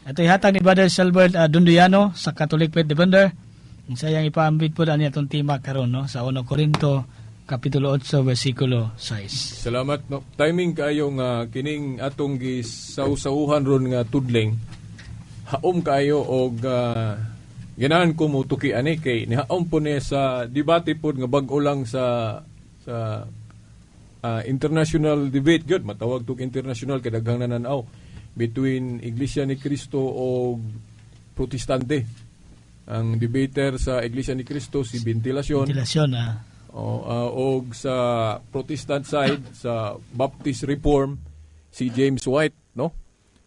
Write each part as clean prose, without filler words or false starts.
Ato ihatag ni Brother Selbert Dunduyano sa Catholic Faith Defender. Ang sayang ipaambit po ani atong tema karon, no, sa 1 Corinto kapitulo 8 versikulo 6. Salamat, no. Timing kaayo nga kining atong gisawsawuhan ron nga tudling. Haom kaayo og ganahan ko mo tuki ani kay nihaom po ni sa debate pod nga bag-o lang sa international debate gyud, matawag tug international kay daghang nananaw, between Iglesia ni Cristo o Protestante. Ang debater sa Iglesia ni Cristo si Ventilacion. Ventilasyon ah. O, og sa Protestant side, sa Baptist Reform, si James White, no?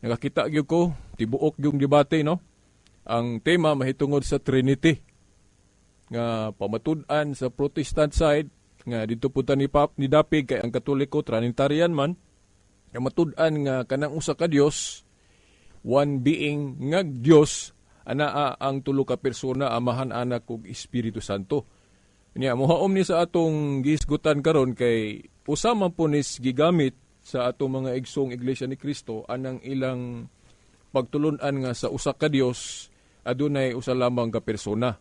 Nakakita gyud ko, tibuok yung debate, no? Ang tema mahitungod sa Trinity. Nga pamatud-an sa Protestant side nga dito po ta ni Pap ni dapig kay ang Katoliko Trinitarian man, nga matud-an nga kanang usa ka Dios, one being nga Dios, anaa ang tulo ka persona, Amahan, Anak ug Espiritu Santo. Nya mohaom ni sa atong gihisgutan karon kay usa man po nis gigamit sa atong mga igsoong Iglesia ni Cristo anang ilang pagtulun-an nga sa usa ka Dios adunay usa lamang ka persona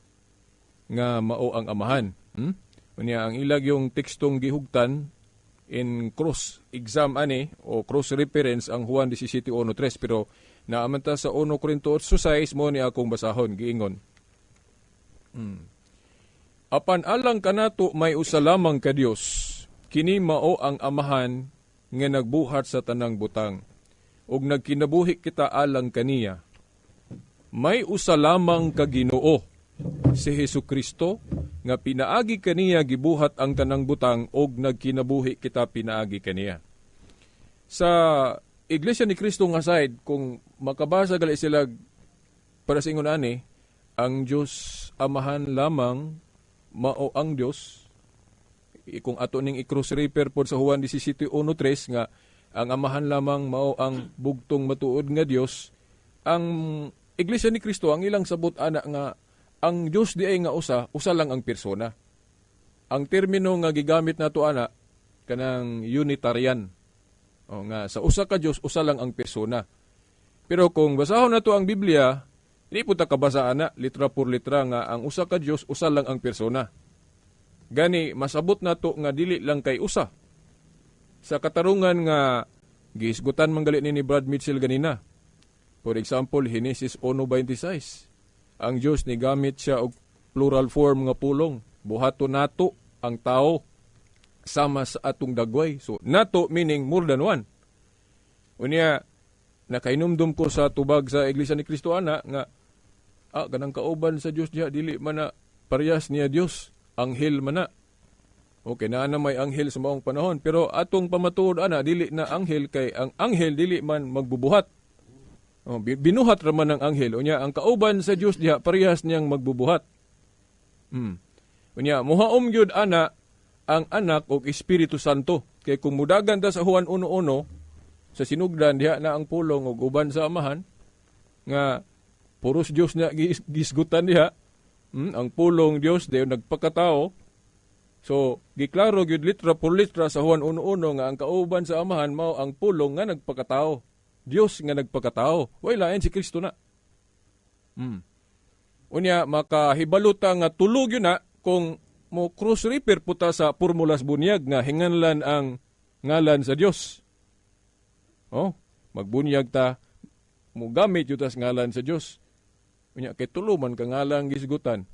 nga mao ang Amahan. Unya ang ilag yung tekstong gihugtan in cross exam ani o cross reference ang Juan 17:1-3, pero naaman ta sa 1 Corinto 8:6 mo ni akong basahon giingon. Apan alang kanato may usa lamang ka Dios, kini mao ang Amahan nga nagbuhat sa tanang butang, ug nagkinabuhi kita alang kaniya. May usa lamang ka Ginoo, si Hesus Kristo, nga pinaagi kaniya gibuhat ang tanang butang ug nagkinabuhi kita pinaagi kaniya. Sa Iglesia ni Cristo nga side, kung makabasa gali sila para sa ingon ani, ang Dios Amahan lamang mao ang Dios. Kung ato ning i-cross refer pod sa Juan 17:1-3 nga ang Amahan lamang mao ang bugtong matuod nga Dios, ang Iglesia ni Cristo ang ilang sabot ana nga ang Dios di ay nga usa, usa lang ang persona. Ang termino nga gigamit nato ana kanang Unitarian. O nga sa usa ka Dios usa lang ang persona. Pero kung basahon nato ang Biblia, hindi po ta kabasa ana litra por litra nga ang usa ka Dios usa lang ang persona. Gani masabot nato nga dili lang kay usa. Sa katarungan nga gihisgutan man gali ni Brad Mitchell ganina. For example, Genesis 1:26. Ang Dios ni gamit siya og plural form nga pulong. Buhato nato ang tao sama sa atong dagway. So, nato meaning more than one. Unya, nakainumdum ko sa tubag sa Iglesia ni Cristo ana nga kanang kauban sa Dios diha dili man na parehas niya Dios, anghel man na. Okay, naa na may anghel sa maong panahon, pero atong pamatuod ana dili na anghel kay ang anghel dili man magbubuhat. Oh, binuhat ra man ang anghel. Unya ang kauban sa Dios diha parehas niyang magbubuhat. Unya muhaom gyud ana ang Anak ug Espiritu Santo. Kay kung mudagan ta sa Juan 1:1 sa sinugdan diha na ang Pulong ug uban sa Amahan nga puros Dios na gisgutan diha. Ang Pulong Dios dayon nagpakatao. So, giklaro gyud litra por litra sa Juan 1:1 nga ang kauban sa Amahan mao ang Pulong nga nagpakatao. Dios nga nagpakatao. Way lain si Kristo na. Unya makahibalo ta nga tulo gyud na kung mo cross refer puta sa formulas bunyag nga hinganlan ang ngalan sa Dios. Oh, magbunyag ta, mo gamit gyud tas ngalan sa Dios. Unya kay tulo man ka ngalan gisgutan.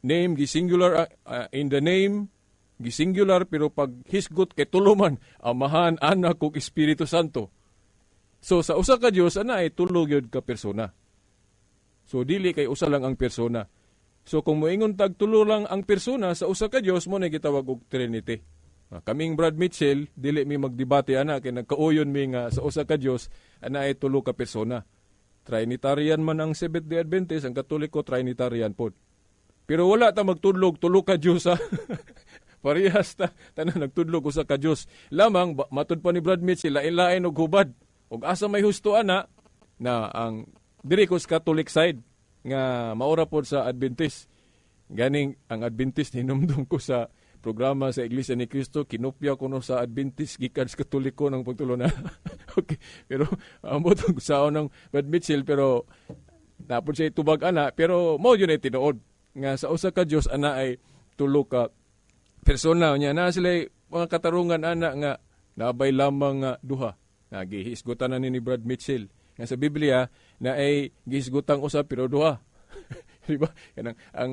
Name gi singular, in the name gi singular, pero pag hisgot kay tulo man, Amahan, Anak ug Espiritu Santo. So sa usa ka Dios ana ay tulo gyud ka persona. So dili kay usa lang ang persona. So kung moingon tag tulo lang ang persona sa usa ka Dios, mo na gitawag og Trinity. Kaming Brad Mitchell dili mi magdebate ana kay nagkauyon mi nga sa usa ka Dios ana ay tulo ka persona. Trinitarian man ang Seventh Day Adventist, ang Katoliko Trinitarian pod. Pero wala ta magtudlog tulo ka Dios ha. Parehas ta tanan nagtudlog usa ka Dios. Lamang matud pa ni Brad Mitchell lain-lain og hubad. Og asa may husto ana na ang diri ko sa Catholic side nga maura pod sa Adventist. Ganing ang Adventist hinumdum ko sa programa sa Iglesia ni Cristo, kinopya ko no sa Adventist gikan sa Katoliko ng pagtulo na. Okay. Pero ambot og saon ng Brad Mitchell, pero napod siya tubag ana, pero mao yun ay tinuod nga sa usa ka Dios ana ay tulo ka persona. Nya na sila mga katarungan ana nga nabay lamang nga duha nga gihisgutan na ni Brad Mitchell nga sa Biblia na ay gihisgutang usa pero duha, di ba? Kanang ang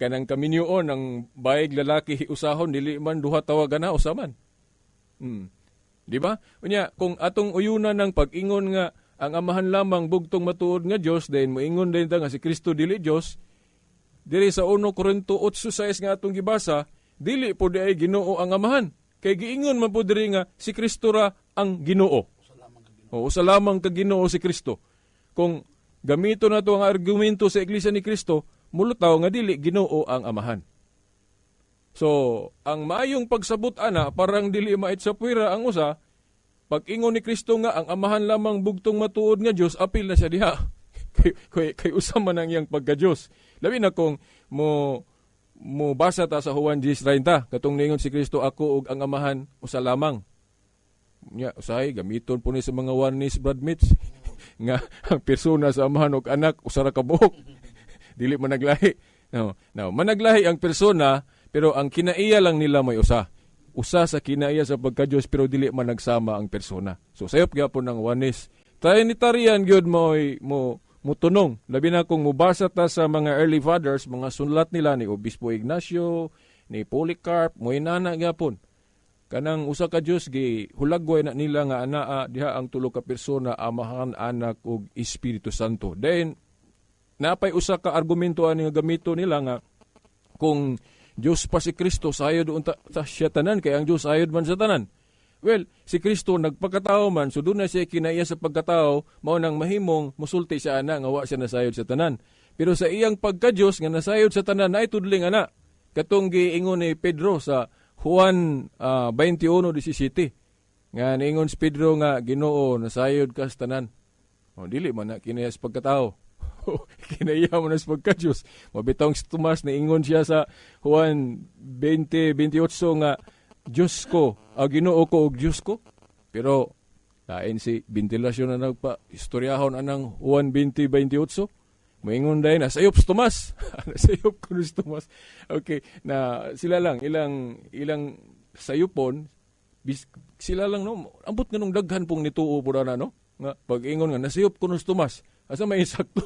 kanang kaminyoon ang bayig lalaki usahon, dili man duha tawagan na, usa man. Di ba? Unya, kung atong uyunan ng pag-ingon nga ang Amahan lamang bugtong matuod nga Dios, then moingon din ta nga si Kristo dili Dios. Diri sa 1 Corinto 8:6 nga atong gibasa, dili po di ay Ginoo ang Amahan. Kay giingon man po diri nga si Kristo ra ang Ginoo. O usa lamang ka Ginoo, si Kristo. Kung gamito na to ang argumento sa Iglesia ni Kristo, mulutaw nga dili Ginoo ang Amahan. So, ang maayong pagsabot ana, parang dili mait sa puwera ang usa, pag-ingon ni Kristo nga ang Amahan lamang bugtong matuod nga Dios, apil na siya diha. Kay usa man ang iyang pagka-Dios. Labi na kung mo basa ta sa Juan 10:30, katong ningon si Kristo, "Ako ug ang Amahan usa lamang." Nya usahay gamiton po ni sa mga Oneness, Brad Mitch, nga ang persona sa Amahan ug Anak usa ra ka buok. Dili man naglahi. No, managlahi ang persona, pero ang kinaiya lang nila may usa. Usa sa kinaiya sa pagka-Diyos, pero dili man nagsama ang persona. So sayop gyapon ng Oneness. Trinitarian gyud mo mutunong. Labi na kung mubasa ta sa mga early fathers, mga sunlat nila ni Obispo Ignacio, ni Polycarp, mo inana gyapon. Kanang usa ka Dios, gi hulagway na nila nga anaa diha ang tulo ka persona, Amahan, Anak ug Espiritu Santo. Then napay usa ka argumento ani nga gamito nila nga kung Dios pa si Kristo, sayod unta ta siya tanan, kay ang Dios sayod man sa tanan. Well, si Kristo nagpakatao man, so doon na siya kinaiya sa pagkatao, mao nang mahimong musulti siya ana nga wa siya nasayod sa tanan. Pero sa iyang pagka-Dios nga nasayod sa tanan, naay tudling ana. Katong giingon ni Pedro sa Juan 21:17 nga niingon si Pedro nga, "Ginoo, nasayod ka sa tanan." O, dili man na kinaiya sa pagkatao. Kinaiya mo na sa pagka-Diyos. Mabitong si Tomas, niingon siya sa Juan 20:28 nga, "Diyos ko, ah, Ginoo ko ug Diyos ko." Pero lain si ventilasyon na nagpa istoryahon anang Juan 20:28. Moingon dahil nasayop si Tomas. Nasayop ko si Tomas. Okay, na sila lang ilang ilang sayupon bis, sila lang, no. Ambot nga nung daghan pong nituo po na, no, nga pag ingon nga nasayop ko si Tomas. Asa may sakto?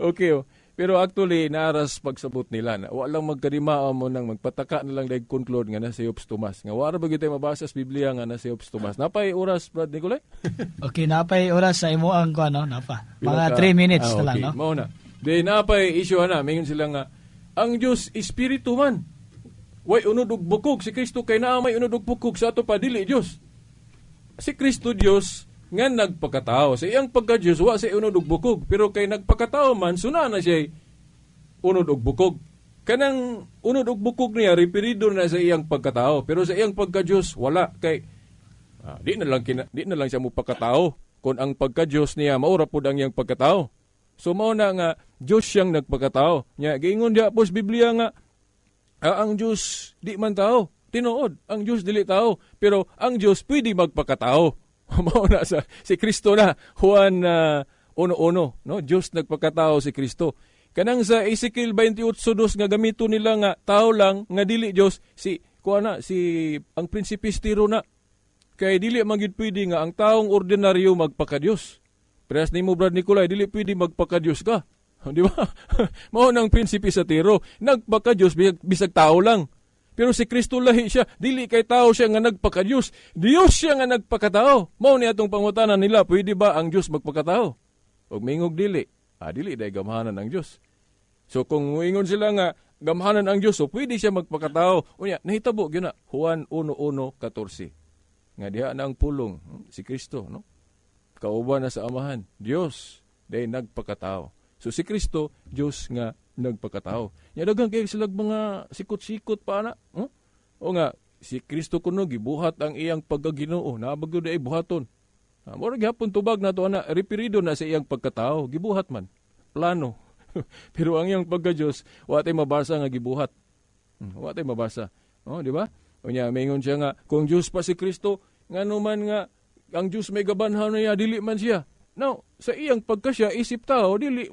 Okay. Oh. Pero actually, naaras pagsabot nila na walang magkadimaa mo nang magpataka na lang dahil conclude nga nasayop si Tomas. Nga wala ba gyud mabasa sa Biblia nga nasayop si Tomas? Napay oras, Brad Nicolay? Okay, napay oras sa imo ang kuan, no? Napa. Mga 3 minutes na lang, no? Mao na. Di napay issue na, mingon sila nga ang Dios espiritu man. Way unod og bukog si Kristo, kay naa may unod og bukog sa ato pa, dili Dios. Si Kristo Dios nga nagpakatao. Sa iyang pagka-Dios wa siya unod og bukog, pero kay nagpakatao man, suna na siya unod og bukog. Kanang unod og bukog niya referido na sa iyang pagkatao, pero sa iyang pagka-Dios wala, kay di na lang siya mopakatao kung ang pagka-Dios niya maura pud ang iyang pagkatao. So mao na nga Dios siyang nagpakatao. Nya giingon diha po sa Biblia nga ang Dios di man tao. Tinuod, ang Dios dili tao, pero ang Dios pwede magpakatao. Mao na sa si Kristo na Juan 1:1, no? Dios nagpakatao si Kristo. Kanang sa Ezekiel 28:2 nga gamito nila nga tao lang nga dili Dios, si kuha na si ang prinsipe Tiro na. Kay dili man gyud pwede nga ang taong ordinaryo magpakadiyos. Prehas nimo, Brad Nicolay, dili pwede magpakadiyos ka. Di ba? Mao nang prinsipe sa Tiro. Nagpakadiyos bisag tao lang. Pero si Kristo lahi siya, dili kay tao siya nga nagpakadiyos. Dios siya nga nagpakatao. Mao ni atong pangutana nila, pwede ba ang Dios magpakatao? Og mingog dili, dili day gamhanan ang Dios. So kung moingon sila nga gamhanan ang Dios, so pwede siya magpakatao. Unya, nahitabo gyud na Juan 1:1-14. Nga diha na ang pulong, si Kristo, no? Kauban na sa Amahan, Dios day nagpakatao. So si Kristo, Dios nga nagpakatao. Nya daghan kay sila mga sikot-sikot pa na. Huh? O nga si Kristo kuno gibuhat ang iyang pagkaginoo, naa ba gyud ay buhaton. Mura gihapon tubag nato ana, referido na sa iyang pagkatao, gibuhat man. Plano. Pero ang iyang pagka-Diyos, wa tay mabasa nga gibuhat. Wa tay mabasa. Oh, di ba? Unya mingon siya nga kung Diyos pa si Kristo, ngano man nga Ang Dios may gabanhaw niya, dili man siya. Now, sa iyang pagkasya isip tao, dili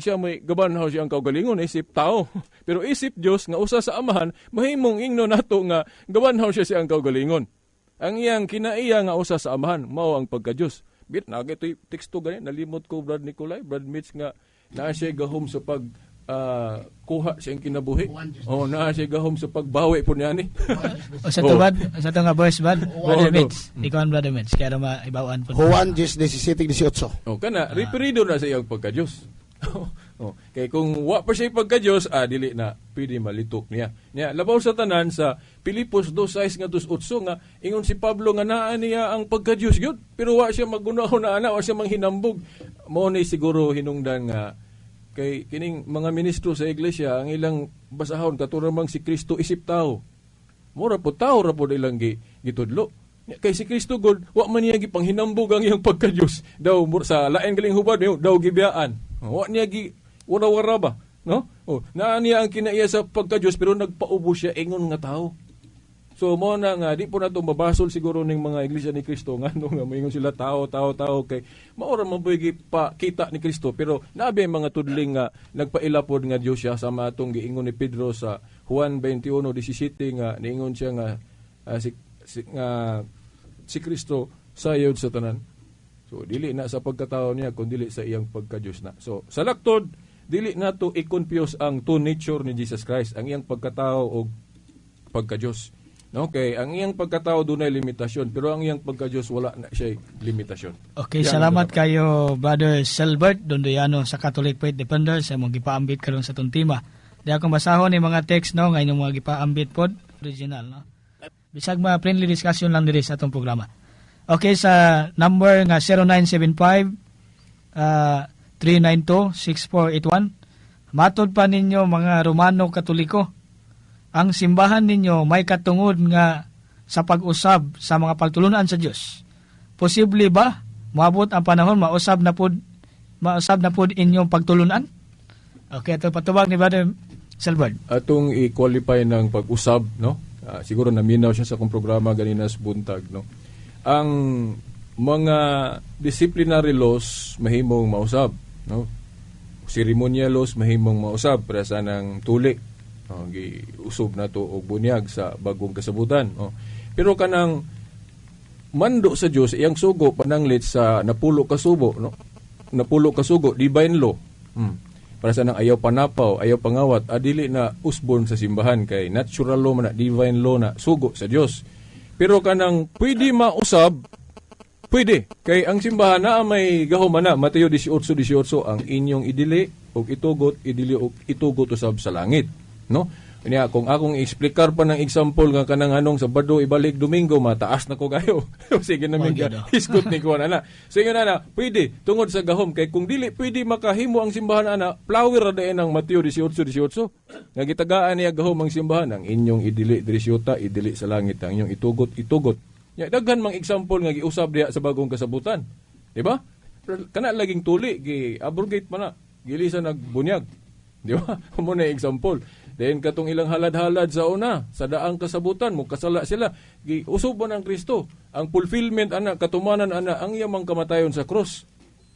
siya may gabanhaw siyang kaugalingon isip tao. Pero isip Dios nga usa sa Amahan, mahimong ingno nato nga gabanhaw siya siyang kaugalingon. Ang iyang kinaiya nga usa sa Amahan, mao ang pagka-Dios. Bit na ito'y teksto gani, nalimot ko, Brad Nicolay, Brad Mitch, nga naa siya gahom sa pag kuha siyang kinabuhi. Oh, naa siya gahom sa pagbawi po niya ni. O sa to bad, sa to nga verse bad, Brother Oo, Mitch. Ikaw ang Brother Mitch, kaya maibawaan po. Juan 10, 17, 18. Oh, kana referido na sa iyang pagka-Dios. Oh, kay kung wa pa siya pagka-Dios, dili na pwede malitok niya. Niya labaw sa tanan sa Pilipos 2:6 ngadto 8 nga ingon si Pablo nga naa niya ang pagka-Dios gyud, pero wa siya maggunaw na ana, wa siya manghinambog. Mo ni siguro hinungdan nga kay kining mga ministro sa iglesia, ang ilang basahon katura mang si Kristo isip tao. Mura po tao ra po ilang gitudlo. Kay si Kristo God, wa man niya gipanghinambog ang iyang pagka-Dios. Daw sa lain galing hubad daw gibiyaan. Wa niya gi wara-wara ba, no? Oh, naa niya ang kinaiya sa pagka-Dios pero nagpaubo siya ingon nga tao. So mo na nga di po nato mabasol siguro ning mga Iglesia ni Cristo nga no nga moingon sila tao, tao, tao, kay maora man po pa kita ni Kristo, pero nabi ang mga tudling nga nagpaila pod nga Dios siya sama atong giingon ni Pedro sa Juan 21:17 nga niingon siya nga nga si Kristo sayod sa tanan. So dili na sa pagkatao niya kun dili sa iyang pagka-Dios na. So sa laktod, dili nato i-confuse ang two nature ni Jesus Christ, ang iyang pagkatao o pagka-Dios. No, kay ang iyang pagkatao dunay limitasyon, pero ang iyang pagka-Dios wala na siya limitasyon. Okay, Yan salamat ang kayo, Brother Selbert Dondoyano sa Catholic Faith Defender, sa imong gipaambit karon sa atong tema. Di akong basahon ni mga text, no, nga inyong mga gipaambit pod original, no. Bisag ma friendly discussion lang diri sa atong programa. Okay, sa number nga 0975 392 6481. Matod pa ninyo, mga Romano Katoliko, ang simbahan ninyo may katungod nga sa pag-usab sa mga pagtulunan sa Dios. Posible ba moabot ang panahon mausab na pud inyong pagtulunan? Okay, ito patubag ni Brother Selbert. Atong i-qualify ng pag-usab, no? Siguro naminaw siya sa akong programa ganina sa buntag, no? Ang mga disciplinary laws mahimong mausab, no? Ceremonial laws mahimong mausab para sa nang tuli. No, giusob na to og bunyag sa bagong kasabutan, no? Pero kanang mando sa Dios, iyang sugo pananglit sa napulo ka subo, no? Napulo ka sugo, divine law. Para sa nang ayaw panapaw, ayaw pangawat, adili na usbon sa simbahan kay natural law man na, divine law na, sugo sa Dios. Pero kanang pwede mausab, pwede. Kay ang simbahan na may gahom na, Mateo 18:18, ang inyong idili og itugot, idili og itugot usab sa langit, no? Niya, kung akong i-explicar pa ng example nga kanang anong Sabado ibalik Domingo, mataas na ko kayo. Sige namin Wag yun, ka, hisgot ni ko na. So ingon na, pwede tungod sa gahom kay kung dili pwede makahimo ang simbahan ana, flower ra dayon ang Mateo 18:18. Nga gitagaan niya gahom ang simbahan, ang inyong idili diri sa yuta, idili sa langit, ang inyong itugot, itugot. Ya, daghan mang example nga giusab diha sa bagong kasabutan. Di ba? Pero kana laging tuli gi abrogate man na. Gilisa nagbunyag. Di ba? Mo na example. Then katong ilang halad-halad sa una, sa daang kasabutan, mo kasala sila. Giusob man ang Kristo. Ang fulfillment ana, katumanan ana, ang iyang kamatayon sa krus.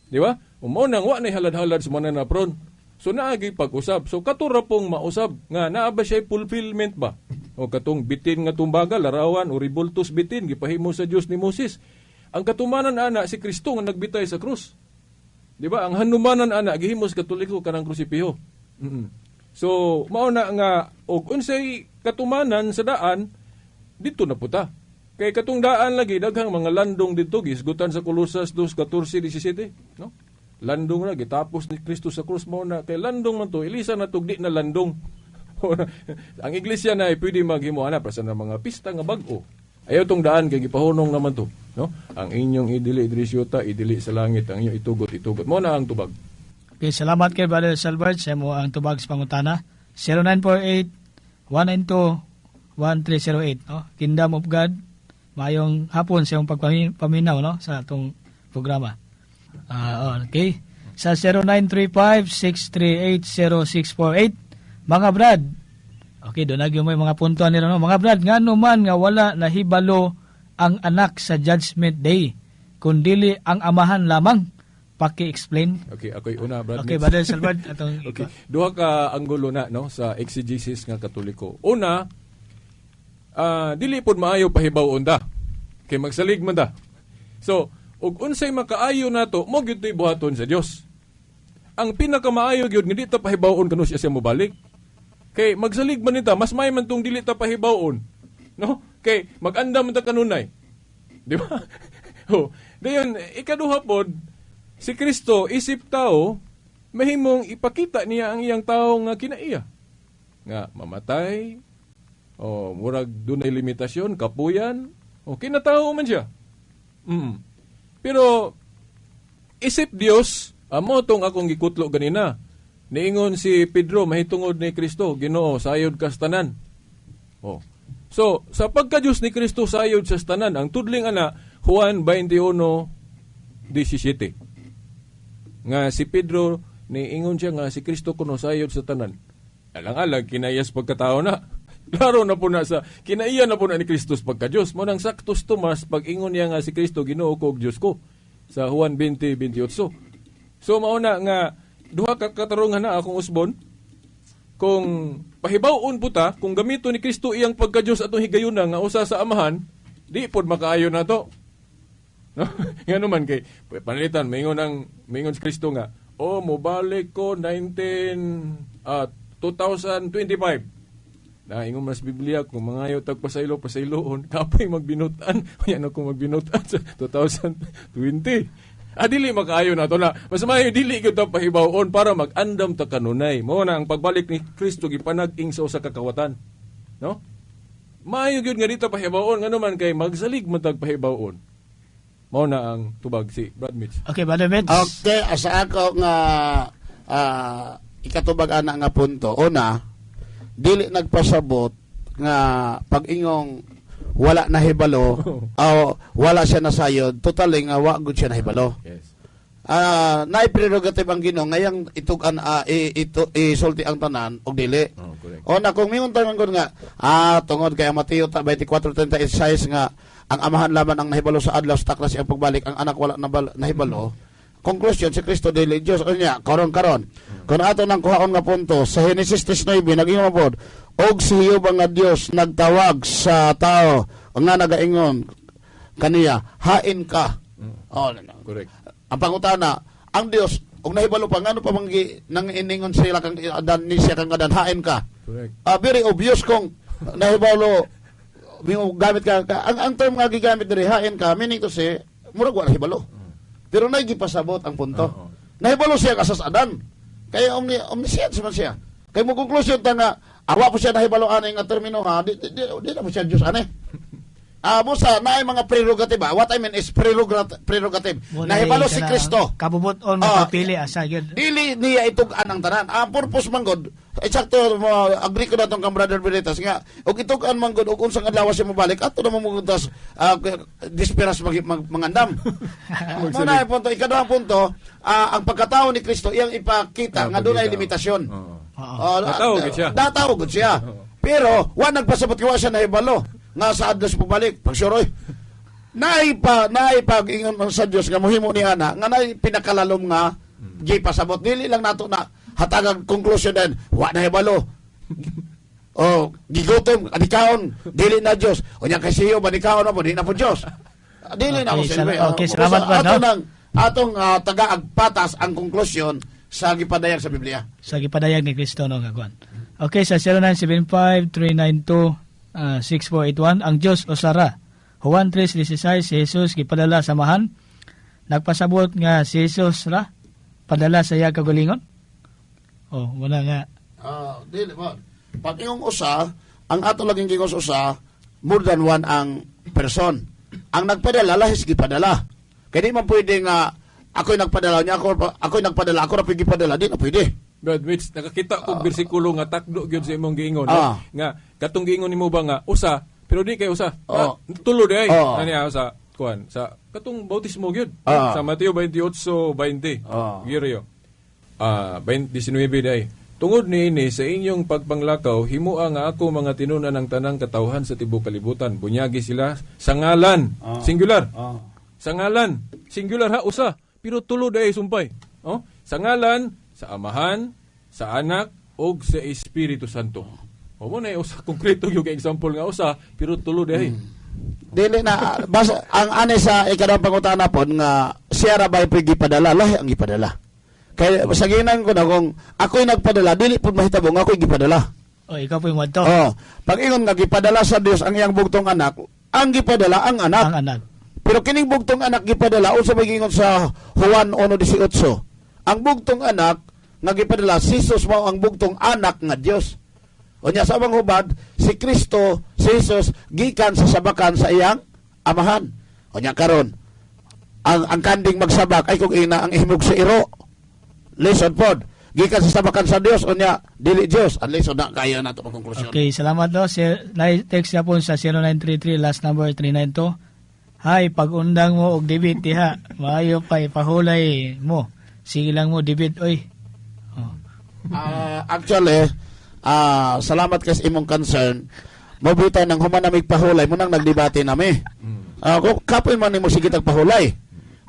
Di ba? Mao nang wa nay halad-halad sa mga napron. So naagi pag-usab. So katura pong mausab nga naa ba siya fulfillment ba? O katong bitin nga tumbaga, larawan o ribultos bitin gipahimo sa Dios ni Moses. Ang katumanan ana si Kristo nga nagbitay sa krus. Di ba? Ang hanumanan ana gihimo sa Katoliko kanang krusipiho. So mao na nga og unsay katumanan sa daan dito na puta. Kay katong daan lagi daghang mga landong dito gisgutan sa Kolosas 2:14-17, no? Landong na gitapos ni Kristo sa krus, mao na kay landong man to, ilisa na tug di na landong. Ang iglesia na ay pwede maghimo ana para sa na mga pista nga bag-o. Ayaw tong daan kay gipahunong naman to, no? Ang inyong idili diri sa yuta, idili sa langit, ang inyong itugot, itugot. Mao na ang tubag. Okay, salamat kay Brother Selbert sa imo ang tubag sa pangutana. 0948-192-1308, no? Kingdom of God, mayong hapon sa iyong pagpaminaw, no, sa atong programa. Okay. Sa 0935-638-0648, mga brad. Okay, doon mo yung mga punto nila, no? Mga brad, ngano man nga wala nahibalo ang anak sa Judgment Day? Kundili ang Amahan lamang. Paki-explain. Okay, ako'y una, Brad Okay, Mitch. Brother Salvador, atong Okay. Duha ka anggulo na, no, sa exegesis nga Katoliko. Una, dili pod maayo pahibaw ta. Kay magsalig man ta. So, ug unsay makaayo nato, mo gyud to'y buhaton sa Dios. Ang pinakamaayo gyud nga di ta pahibaw-on kanu siya siya mobalik. Kay magsalig man nita, mas may man tong dili ta pahibaw-on. No? Kay mag-andam man ta kanunay. Di ba? Oh. Dayon, ikaduha pod, si Kristo isip tao, mahimong ipakita niya ang iyang tao nga kinaiya. Nga mamatay, o murag dunay limitasyon, kapuyan, o kinatao man siya. Pero isip Dios, amo tong akong gikutlo ganina. Niingon si Pedro mahitungod ni Kristo, "Ginoo, sayod kas tanan." Oh. So, sa pagka-Diyos ni Kristo sayod sa tanan, ang tudling ana Juan 21:17. Nga si Pedro niingon siya nga si Kristo kuno sayod sa tanan. Alang-alang kinaiya sa pagkatao na. Klaro na po na sa kinaiya na po na ni Kristo sa pagka-Diyos. Mo nang saktos Tomas pag-ingon niya nga si Kristo Ginoo ko ug Diyos ko sa Juan 20:28. So mao na nga duha ka katarungan na akong usbon kung pahibaw-on po ta, kung gamito ni Kristo iyang pagka-Diyos atong higayuna nga usa sa Amahan, di pod makaayo na to. No? Nga naman kay panalitan maingon si Kristo nga, "Oh, mobalik ko 19 2025." Na ingon mas Biblia kung mangayo tag pasaylo, pasayloon, kapoy magbinutan. Unya na kung magbinutan sa 2020. Ah, dili makaayo na to na. Mas maayo dili gyud ta pahibaw-on para mag-andam ta kanunay. Mao na ang pagbalik ni Kristo gipanag-ing sa usa ka kawatan. No? Maayo gyud nga dito pahibaw-on, ngano man kay magsalig man tag pahibaw-on. Mao na ang tubag si Brad Mitch. Okay, Brother Mitch. Okay, sa ako nga ikatubag ana nga punto. Una, dili nagpasabot nga pag-ingong wala nahibalo o wala siya nasayod, totally nga wa gud siya nahibalo. Naay prerogative ang Ginoo ngayang itug-an, ito isulti ang tanan og dili. Oh, correct. O na kung mingon tangan ko nga tungod kay Mateo 24:36 nga ang Amahan lamang ang nahibalo sa adlaw sa taklas ang pagbalik, ang Anak wala nahibalo. Conclusion, si Kristo dili Dios. Unya karon karon kung ato nang kuhaon nga punto sa Genesis 3:9, nag-ingon pod, "Og si Jehova nga Dios nagtawag sa tao nga nagaingon kaniya, 'Hain ka?'" Oh, Correct. Ang pangutana, ang Dios og nahibalo pa, ngano pa man nang iningon sila kang Adan ni siya kang Adan, "Hain ka"? Correct. Ah, very obvious kung nahibalo gamit ka, ang term nga gigamit diri, "Hain ka," meaning to say murag wala hibalo. Pero nay gipasabot ang punto. Nahibalo siya kasas Adan. Kay omniscience man siya. Kay mo conclusion ta nga awa po siya nahibalo ani nga termino ha, di na po siya Dios ani. Ah, busa naay mga prerogative ba? What I mean is prerogative. Prerogative. Wala Nahibalo si kanang Kristo. kabubuton mapili asa gyud. Dili niya itug-an ang tanan. Ang purpose man god, eksakto mo agree ko na tong kang Brother Beretas nga og itug-an man god og unsang adlaw siya mobalik ato na mo tas disperas mangandam. Mo na ang punto, ikaduhang punto, ang pagkatao ni Kristo iyang ipakita nga dunay pagkita. limitasyon. Oo. Oo. Oh, Natao gud siya. Natao gud siya. Pero wa nagpasabot kay wa siya nahibalo nga sa adlaw sa pagbalik. Pag-sure, naay pa naay pag ingon man sa Dios nga mohimo ni ana nga naay pinakalalom nga gipasabot, dili lang nato na hatagag conclusion din wa nahibalo. Oh, gigutom, anikaon, dili na Dios. Unya kay siyo ba nikaon na po, di na po Dios. Ah, dili na Okay, ako silbi. Okay, salamat Basta ba, no? ato nang atong tagaag patas ang konklusyon sa gipadayag sa Biblia. Sa gipadayag ni Kristo, no, nga kuan. Okay, sa 0975-392 6481, ang Dios usara. Juan 3:16, si Jesus gipadala sa Amahan. Nagpasabot nga si Jesus ra padala sa iya kagalingon. Oh, wala nga. Ah, dili ba? Pag ingong usa, ang ato laging gingos usa, more than one ang person. Ang nagpadala, lahis gipadala. Kaya di man pwede nga ako'y nagpadala niya, ako'y nagpadala, ako ra pwede gipadala, di na pwede. Brad Mitch, nakakita kog bersikulo nga takdo gyud sa imong giingon, no? Nga katong giingon nimo ba nga usa, pero di kay usa. Tulo di ay. Ani sa kuan sa katong bautismo gyud. Sa Mateo 28:20. Giryo. 19 di ay. "Tungod niini, sa inyong pagpanglakaw, himua nga ako mga tinun-an ang tanang katawhan sa tibuok kalibutan. Bunyagi sila sa ngalan," singular, Sa ngalan, singular ha, usa, pero tulo diay sumpay. Oh, sa ngalan sa Amahan, sa Anak ug sa Espiritu Santo. O mo na usa konkreto yung example nga usa, pero tulo diay. Dili na basta ang ane sa ikaduhang pangutana pod nga siya ra ba gipadala, lahi ang gipadala. Kay sa ginan ko na kung ako'y nagpadala, dili pud mahitabo nga ako'y gipadala. O, ikaw po yung wadto. Oh, pag ingon nga gipadala sa Dios ang iyang bugtong anak, ang gipadala ang anak. Ang anak. Pero kining bugtong anak gipadala unsa may giingon sa Juan 1:18? Ang bugtong anak nga gipadala, si Jesus mao ang bugtong anak nga Dios. Unya sa amang hubad, si Kristo, si Jesus gikan sa sabakan sa iyang amahan. Unya karon, ang kanding magsabak ay kung ina ang ihimog sa iro. Lesson pod. Gikan sa sabakan sa Dios, unya dili Dios. Ang lesson na kaya nato pagkonklusyon. Okay, salamat do. Si, text siya po sa 0933, last number 392. Hi, pag-undang mo og debate diha. Maayo pa ipahulay mo. Sige lang mo debate oy. Oh. Actually, salamat kay sa imong concern. Mobita nang human namig pahulay mo nang nagdebate nami. Kung kapoy man nimo sige tag pahulay.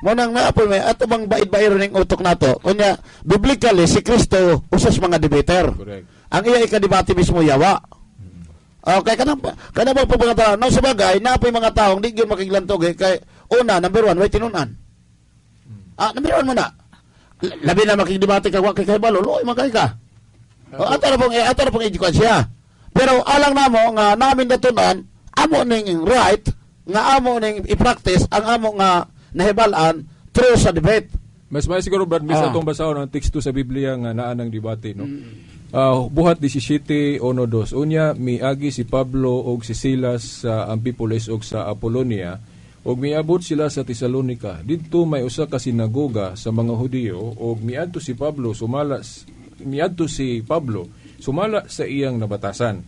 Mo nang naapoy may ato bang bait-bairo ning utok nato. Unya biblically si Kristo usas mga debater. Correct. Ang iya ikadebate mismo yawa. Okay, kanang kanang bang mga tao, no, sa bagay, naapoy mga taong di gyud makiglantog eh, kay una, number one, way tinun-an. Number one mo na. Labi na makigdebate ka, wa kay kahibalo, luoy man kay ka. O, ato ra pong siya. Pero alang namo nga namin natunan, amo ning right nga amo ning i-practice ang amo nga nahibal-an through sa debate. Mas may siguro, Brad, mis atong basahon ang teksto sa Biblia nga naa ng debate, no. Buhat 17:1-2. Unya miagi si Pablo og si Silas sa Ampipolis og sa Apollonia og miabot sila sa Tesalonica. Didto may usa ka sinagoga sa mga Hudiyo og miadto si Pablo sumala sa iyang nabatasan.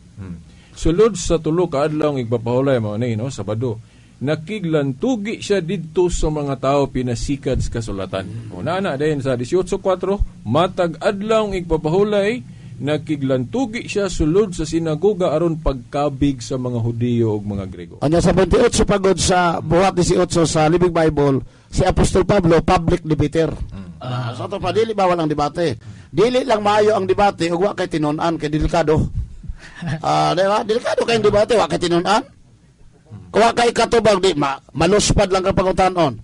Sulod sa 3 ka adlaw ang igpapahulay, mao ni, no, Sabado. Nakiglantugi siya didto sa mga tao pinasikad sa kasulatan. O na din sa 18:4, matag adlaw ang igpapahulay nakiglantugi siya sulod sa sinagoga aron pagkabig sa mga Hudiyo ug mga Grego. Anya sa 28 pagod sa Buhat 18 sa Living Bible, si Apostol Pablo public debater. Sa ato pa dili bawal ang debate. Dili lang maayo ang debate ug wa kay tinun-an kay delikado. Di ba? Delikado kay debate wa kay tinun-an. Kung wa kay katubag di maluspad lang ka pangutanon.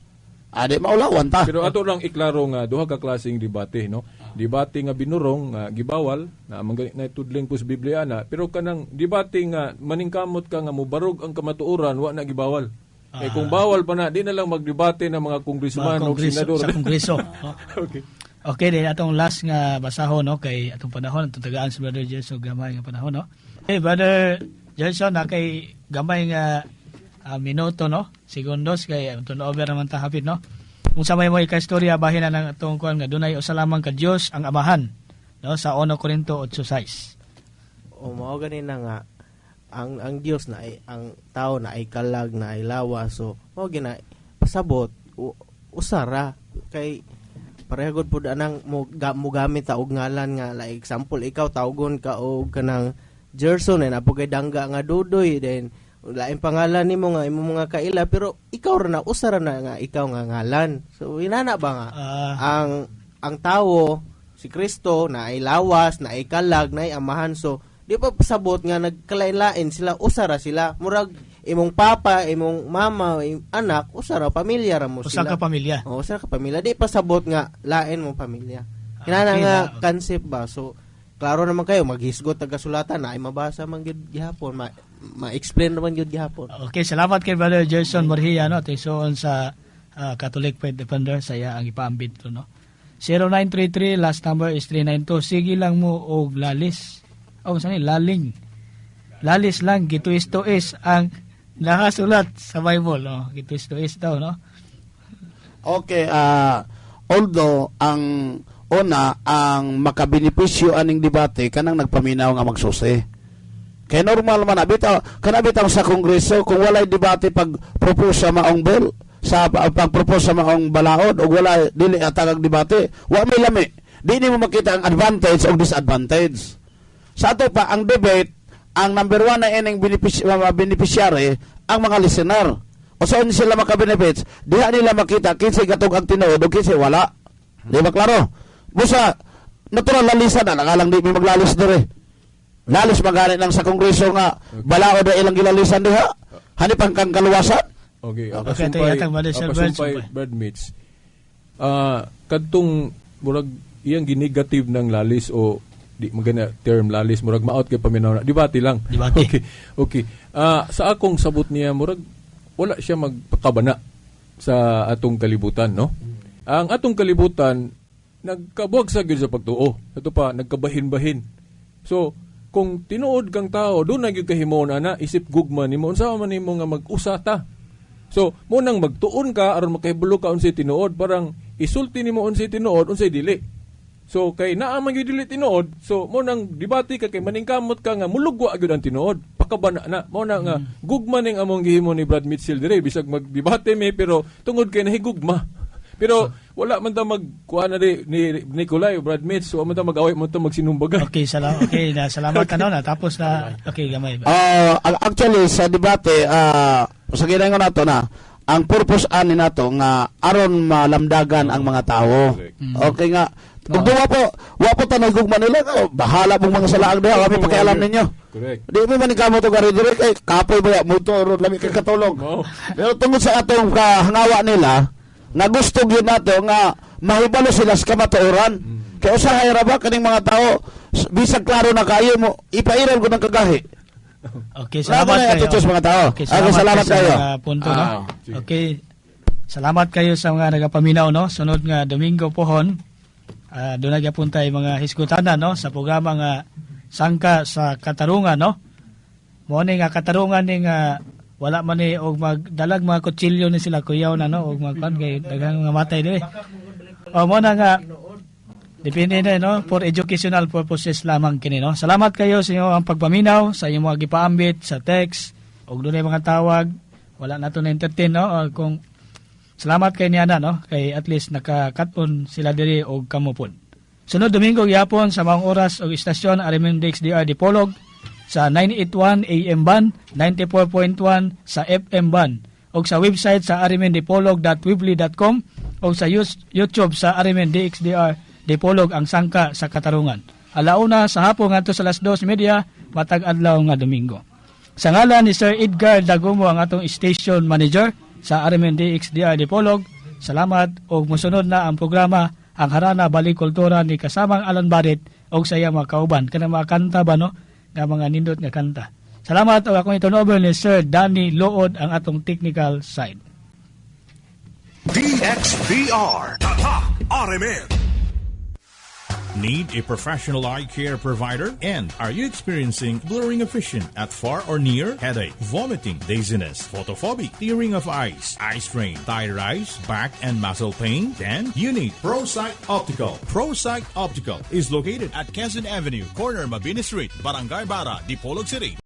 Di maulawan ta. Pero ato lang iklaro nga duha ka klaseng debate, no. Debate nga binurong nga gibawal na man gani na tudling po sa Biblia na, pero kanang debate nga maningkamot ka nga mobarog ang kamatuoran, wa na gibawal. Eh kung bawal pa na, di na lang magdebate ng mga kongresman Mga o senador. Sa kongreso. Oh. Okay. Okay, din atong last nga basahon, no, kay atong panahon atong tagaan si Brother Gerson gamay nga panahon, no. Hey, Brother Gerson, na kay gamay nga minuto, no, segundos kay atong over naman ta hapit, no. Kung sa may mo ika-istorya bahin na ng atong kuan nga dunay usa lamang ka Dios ang Amahan, no, sa 1 Corinto 8:6. O mao gani na nga ang Dios na ay ang tao na ay kalag na ay lawa, so mao gina pasabot usara kay pareho gud pud anang mo gamit ta og ngalan nga, like example, ikaw tawgon ka og kanang Gerson eh napo kay dangga nga Dudoy, then lain pangalan nimo nga imong mga kaila, pero ikaw ra na, usara na nga ikaw nga ngalan. So inana ba nga ang tawo si Kristo na ay lawas, na ay kalag, na ay amahan, so di pa pasabot nga nagkalain-lain sila, usara sila. Murag imong papa, imong mama, imong anak, usara pamilya ra mo Usa sila. ka pamilya. Oo, usa ka pamilya. Di pasabot nga lain mo pamilya. Kinana nga concept ba? So klaro naman kayo maghisgot taga sulatan na ay mabasa man gyud gihapon, ma-explain naman gyud gihapon. Okay, salamat kay Brother Gerson Borgia, no, tigsuon sa Catholic Faith Defender sa iya ang ipaambit to, no. 0933, last number is 392. Sige lang mo og lalis. Oh, saan ni laling. Lalis lang gituis-tuis ang nakasulat sa Bible, no. Gituis-tuis daw, no. Okay, although ang una ang makabenepisyo aning debate kanang nagpaminaw nga magsusi. Kay normal man na bitaw kana bitaw sa kongreso kung walay debate pag propose sa maong bill, sa pag-propose sa maong balaod og wala dili atagag debate, wa may lami. Di nimo makita ang advantage o disadvantage. Sa ato pa ang debate, ang number one na ining beneficiary ang mga listener. Usaon sila maka-benefits, diha nila makita kinsay gatog ang tinuod o kinsay wala. Di ba klaro? Busa natural lalisan na nakalang di mi maglalis dire. Lalis magani lang sa kongreso nga balaod na ilang gilalisan diha. Hanip ang kang kaluwasan. Okay, Okay, kasumpay, ito yatang bali, Sir Bert, kasumpay, sumpay. Brad Mitch. Kadtong murag iyang ginegative ng lalis o di magana term lalis, murag maot kay paminaw na. Debate lang. Debate. Okay. Sa akong sabot niya, murag wala siya magpakabana sa atong kalibutan, no? Ang atong kalibutan nagkabuwag sa gyud sa pagtuo. Ito pa nagkabahin-bahin. So, kung tinuod kang tao, doon na gyud kahimon ana isip gugma nimo, unsa man nimo nga mag-usa ta. So, mo nang magtuon ka aron makahibalo ka unsay tinuod, parang isulti nimo unsay tinuod, unsay dili. So, kay naa man gyud dili tinuod, so mo nang debate ka kay maningkamot ka nga mulugwa gyud ang tinuod. Pakabana na mo na nga gugma ning among gihimo ni Brad Mitchell dire, bisag magdebate mi, pero tungod kay nahigugma. Pero wala man ta magkuha na di, ni Nicolay o Brad Mitch, wala man ta mag-away man ta magsinumbagan. Okay, salamat. Okay, na salamat ano na tapos na, okay gamay ba. Actually sa debate, sa ginangon nato na ang purpose ani nato nga aron malamdagan ang mga tao. Correct. Okay nga. Ug wa po tanay gugma nila, oh, bahala mong mga salaang diha, kami pakialam ninyo. Correct. Di mo man kamo to gari dire kay kapoy ba mo to ron lami kay katulog. Mao. Pero tungod sa atong kahangawa nila, nga gusto gyud nato nga mahibalo sila sa kamatuoran. Kay usahay ra ba kaning mga tao, bisag klaro na kayo mo ipairal ko ng kagahi. Okay, Salamat salamat na kayo. attitudes mga tao. Okay, Okay, salamat sa kayo. mga punto, no? Sige. Okay. Salamat kayo sa mga nagapaminaw, no? Sunod nga Domingo pohon, doon na gyapon tay mga hisgutanan, no, sa programa nga Sangka sa Katarungan, no? Mo ni nga katarungan ni nga wala man ni og magdalag mga kutsilyo ni sila kuyaw na, no, og magkuan kay daghang mga matay diri. O mo na nga depende na, no, for educational purposes lamang kini, no. Salamat kayo sa inyong ang pagpaminaw, sa inyong mga gipaambit sa text ug dunay mga tawag wala na to na entertain, no. O, kung salamat kay niana, no, kay at least nakakat-on sila diri og kamo pod. Sunod Domingo gyapon sa maong oras og istasyon RMN DXDR Dipolog sa 981 AM band, 94.1 sa FM band og sa website sa rmndipolog.weebly.com o sa YouTube sa RMN DXDR Dipolog, ang Sangka sa Katarungan. Alauna sa hapon ngadto sa alas 2:30 matag adlaw nga Domingo. Sa ngalan ni Sir Edgar Dagumo, ang atong station manager sa RMN DXDR Dipolog, salamat og mosunod na ang programa ang Harana Balik Kultura ni kasamang Alan Barrett og sa iyang mga kauban kanang mga kanta ba, no, nga mga nindot nga kanta. Salamat og akong itunover ni Sir Danny Lood ang atong technical side. DXDR. Tatak RMN. Need a professional eye care provider? And are you experiencing blurring of vision at far or near, headache, vomiting, dizziness, photophobic, tearing of eyes, eye strain, tired eyes, back and muscle pain? Then you need ProSight Optical. ProSight Optical is located at Quezon Avenue, corner Mabini Street, Barangay Barra, Dipolog City.